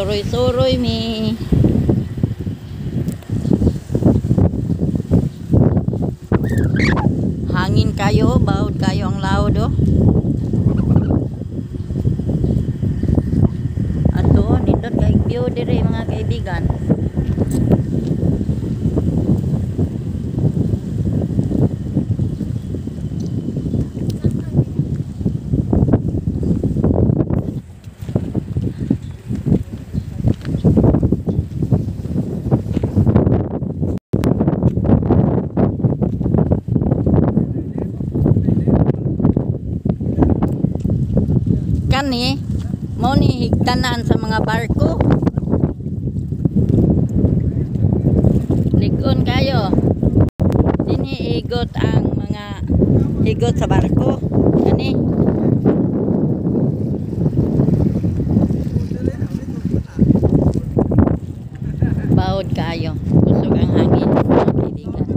Magsuroy-suroy mi. Hangin kayo, bawod kayo ang laod oh. Ato, nindot kay view dire, mga kaibigan. Kani, mao ni higtanan sa mga barko. Lig-on kayo. Dinhi igot ang mga higot sa barko. Kani. Bawod kayo. Kusog ang hangin, mga kaibigan.